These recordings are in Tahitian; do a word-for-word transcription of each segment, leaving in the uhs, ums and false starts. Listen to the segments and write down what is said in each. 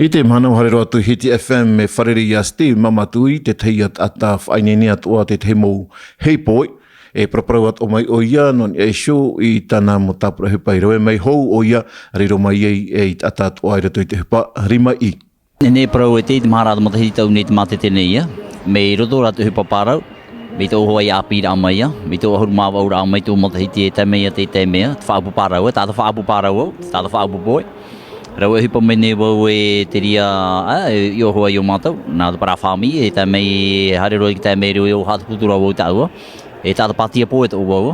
I te mahana ʻua haere roa atu Hiti F M e fārerei iā Steve Mamatui, tētahi ā taʻata faʻaineine atoʻa tētahi mau hei poe, e paraparau atoʻa mai ʻoia nō niʻa iho i tāna mau tāpura ʻohipa i rave mai hou ʻoia, riro mai ai e taʻata atoʻa i roto i te ʻohipa rimaʻī. Nei parau e te, i te mahana matahiti tau nei te mātete nei ia, mai roto rā te ʻohipa pārau, mai tō ʻoe ʻāpī raʻa mai ia, mai tō ʻahuru mā vaʻu raʻa mai tō matahiti e tae mai ia te, te mea, te faʻaʻapu pārau, e taʻata faʻaʻapu pārau au, taʻata faʻaʻapu poe. Rave ʻohipa mai nei vau e te reira, ā, e, i ʻō hoʻi iō mātou, nā te parau fāmiʻi, e tae mai, haere roa i te taime e riro i ʻō haʻatupu atu ra vau tāʻua, e taʻata pātia poe tō vau.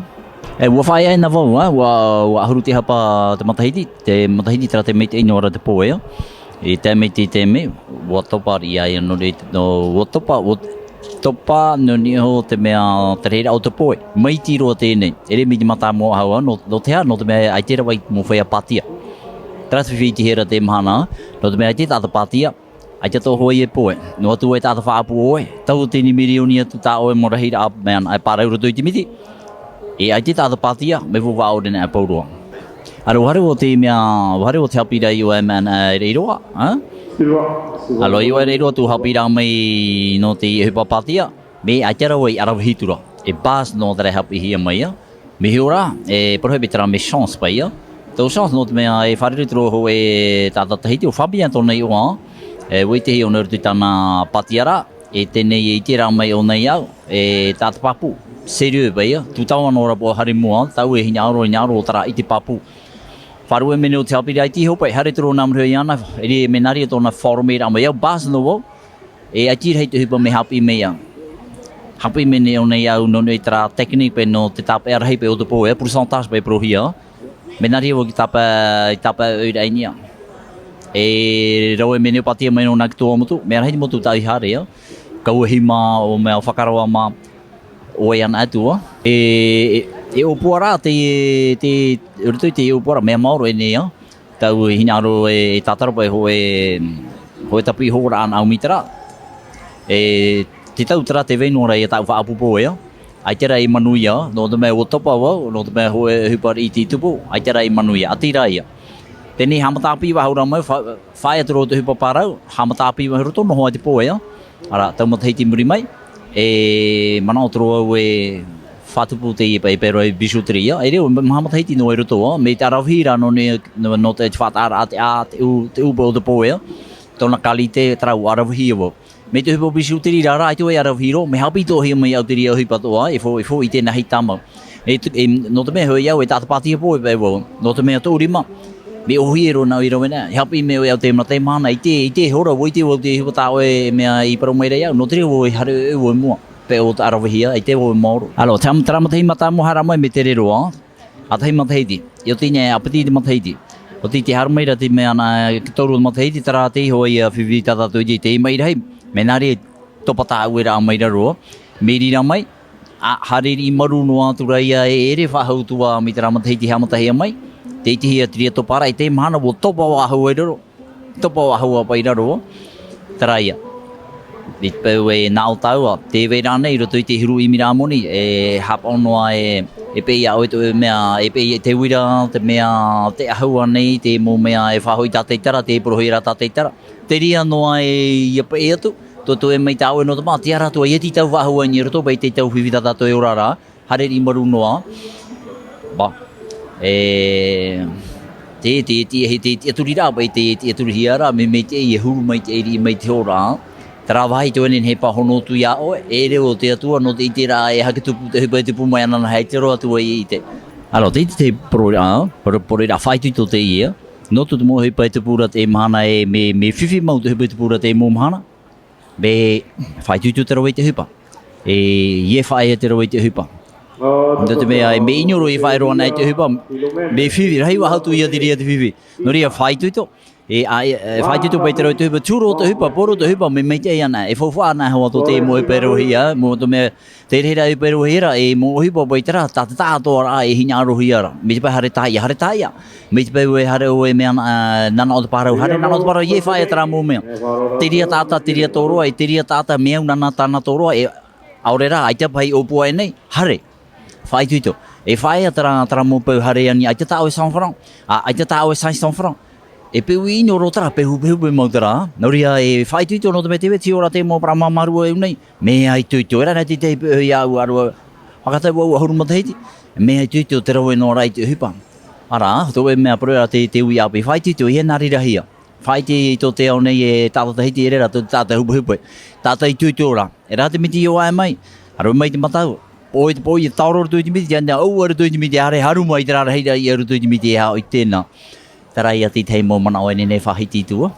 E, ʻua faʻaea na vau, ā, ʻua, ʻua ʻahuru te hapa te matahiti, te matahiti terā te maitaʻi noa ra te poe, ā. I tae mai te, te mea, ʻua topa riʻi ia nō reira, nō, ʻua topa, ʻua topa nō niʻa iho te mea terā o te poe. Maitaʻi roa teie nei. ʻEʻere mai te mātāmua ʻahu, nō, nō te aha, nō te mea ʻaita rā vau i te mau feiā pātia. Terā te fifi i te hea ra te mahana, nō te mea ʻaita taʻata pātia, ʻaita tō ʻoe e poe. Noa atu e taʻata faʻaʻapu ʻoe, taua teie mirioni atu tā ʻoe mau rahiraʻa mea, e pārau i roto i te miti. E ʻaita taʻata pātia, mea faʻaʻore na e pau roa. ʻĀreʻa, ʻua haere vau te mea, ʻua haere vau te haʻapiʻiraʻa i ʻō e mea, e, riro, ā? Aloha, ʻia ora, riro atu haʻapiʻiraʻa mai nō te ʻohipa pātia, mea ʻaita rā vau i ʻaravihi atu ra. E buzz nō terā e haʻapiʻihia mai, ā? Mea hiʻo rā, e parau hoʻi terā mea chance paʻi, ā? Tō chance nō te mea e fārerei atu ra hoʻi e taʻata tahiti, ʻo Fabien tōna iʻoa, e, ʻua ʻite hoʻi ʻōna i roto i tāna pātiaraʻa, e teie nei e ʻite rā mai ʻōna iāʻu, e taʻata pāpū, sérieux paʻi, ā? Tū tāua noa ra paʻi haere i mua, tāʻu e hinaʻaro, hinaʻaro terā ʻite pāpū. Faʻaruʻe mai nei ʻo te haʻapiʻiraʻa i te iho paʻi, haere atu ra nā muri iāna, e riro, mea nā reira tōna former raʻa mai, ʻo buzz nō vau. E ʻaita rahi te ʻohipa mea haʻapiʻi mai iāʻu. Haʻapiʻi mai nei ʻōna iāʻu nō niʻa i terā technique paʻi nō te tāpeʻa rahi paʻi o te poe, e pourcentage paʻi e parauhia. Mea nā reira vau i tāpeʻa, i tāpeʻa ʻoiraʻa i niʻa. E rave mai nei ʻo pātia mai nō nā ki tō ʻoe motu, mea rahi te motu tāʻu i haere, ā. Kauahi mā, ʻo mea ʻo Whakarawa mā, ʻoia ana atu, ā. E, e, e ʻōpua rā te, te, i roto i te ʻōpua rā, mea maoro ʻēnei, ā. Tāʻu e hinaʻaro e, e tātara paʻi hōʻē, hōʻē tāpiri hora ana au mai terā. E, te tau terā tē vai noa ra ia tāʻu faʻaʻapu poe, ā. ʻAita rā i manuia, nō te mea ʻua topa vau, nō te mea hōʻē ʻohipa riʻi tei tupu, ʻaita rā i manuia, ʻati rā ia. Teie nei haʻamata ʻāpī faʻahou ra mai, fa-, faʻaea atu ra te ʻohipa pārau, haʻamata ʻāpī mai roto noa atu i te poe, ā. ʻĀreʻa, tau matahiti i muri mai, e manaʻo atu ra vau e faʻatupu teie paʻi e parau bijouterie, ā, e riro, maha matahiti noa i roto, ā, mai te ʻaravihi ra nō niʻa, nō, nō te faʻataʻaraʻa te ʻā, te ʻū, te ʻū paʻi o te poe, ā, tōna qualité terā ʻua ʻaravihi vau. Mai te ʻohipa bijouterie ra, ʻaita vau i ʻaravihi roa, mea haʻapiʻi atoʻa hia mai iāʻu terā ʻohipa atoʻa, e fo-, e fo-, i te nā hei tāmau. E tu-, e, nō te mea hoʻi au e taʻata pātia poe paʻi vau. Nō te mea tōʻu rima, mea ʻōhie roa nāʻu i rave na. E haʻapiʻi mai ʻoe iāʻu te mata i mahana, ʻaita, ʻaita e hora, ʻua ʻite vau te ʻohipa tā ʻoe mea i parau mai ra iāʻu. Nō te reira vau e haere ʻoe i mua. Paʻi ʻo te ʻaravihi, ʻaita vau e maoro. ʻĀreʻa, terā, terā matahiti mātāmua haere mai mai te riro, ā. ʻA tahi matahiti. I ʻō teie nei, ʻāpiti te matahiti. ʻO tei te haere mai ra te mea nā, te toru matahiti, terā te iho ia fifi tā tātou i te, te maʻi rahi. Mea nā reira, topa tāʻu e rā mai ra roa. Mea riro mai, ā, haere riʻi maru noa atu ra ia e ʻere faʻahou atu ā mai terā matahiti haʻamatahia mai. Tē ʻitehia te reira topa ra, i teie mahana ʻua topa faʻahou ai ra roa. Topa faʻahou ā paʻi ra roa. Terā ia. I te peu e nā ʻō tāua, tē vai ra nei i roto i te huru ʻimiraʻa moni, e haʻapaʻo noa e, e peʻe iā ʻoe tō mea, e peʻe i te uira, te mea, te ʻahu ānei, te mau mea e faʻahou i tā taitara, tē parauhia ra tā taitara. Te reira noa e ia peʻe atu, tō, tō e mai tā ʻoe nō te mea, te ara atu ā ia tei tau faʻahou ai nei i roto paʻi i te tau fifi tā tātou e ora ra, haere riʻi maru noa. Bā. E, te, te, te, te, te tiʻaturiraʻa, paʻi te, te tiʻaturihia ra, mea maitaʻi e huru maitaʻi riʻi mai te hora. Terā vāhi tō ʻoe nei e pāhono atu iā ʻoe, e reo te Atua, nō te ʻiteraʻa e aha te tupu, te ʻohipa e tupu mai ānānahi, te roa atu ā i ʻite. Alors, te, te, te parau ra, parau, parau ra faʻaitoito teie, nō te mau ʻohipa e tupu ra teie mahana e, mea, mea fifi mau te ʻohipa e tupu ra teie mau mahana. Mea faʻaitoito terā vau i te ʻohipa. E, ʻia faʻaea terā vau i te ʻohipa. Nō te mea, e mea ʻino roa ʻia faʻaea roa anaʻe i te ʻohipa. Mea fifi, rahi faʻahou atu ia te reira te fifi. Nō reira, faʻaitoito. E, ā, e, e, faʻaitoito paʻi terā vau i te ʻohipa. Tū roa te ʻohipa, mea maitaʻi ana. E faufaʻa ana hoʻi tō te mau ʻohipa e rauhia, mō te mea, te reira e parauhia ra, e mau ʻohipa paʻi terā, tā te taʻatoʻaraʻa e hinaʻarohia ra. Mai te peu haere tāʻia, haere tāʻia. Mai te peu e haere ʻoe mea, ā, nānā o te pārau, haere nānā o te pārau, ʻia faʻaea terā mau mea. Te reira taʻata, te reira tōroa, e te reira taʻata mea au nānā tāna tōroa, e ʻaore rā, ʻaita paʻi ʻōpua ʻēnei, haere. Faʻaitoito. E faʻaea terā, terā mau peu haere ani, ʻaita tā ʻoe cent francs, ā, ʻaita tā ʻoe cinq cents francs. E peu ʻino roa terā, peu hupehupe mau terā. Nō reira e faʻaitoito nō te mea tē vai te ora te mau parau māmā rua e au nei. Mea itoito, e rā na te tahi peu ia au arua. Fakatau au ʻahuru matahiti. Mea itoito te rave noa ra i te ʻohipa. Ara, tō e mea parau ra te, te ui ʻāpī. Faʻaitoito, ia nā reira hia. Faʻaite i tō te ao nei e tātou Tahiti e rera, tō tātou hupehupe. Tātou itoito ra. E rā te miti i ʻō aʻe mai. Arua mai te matau. Pō i te pō i te taoro roto i te miti, te ana au roto i te miti, are haru mai te rā rahira i roto i te miti e haʻo i tēnā. Terā ia te tahi mau manaʻo e nehenehe faʻahiti i tua.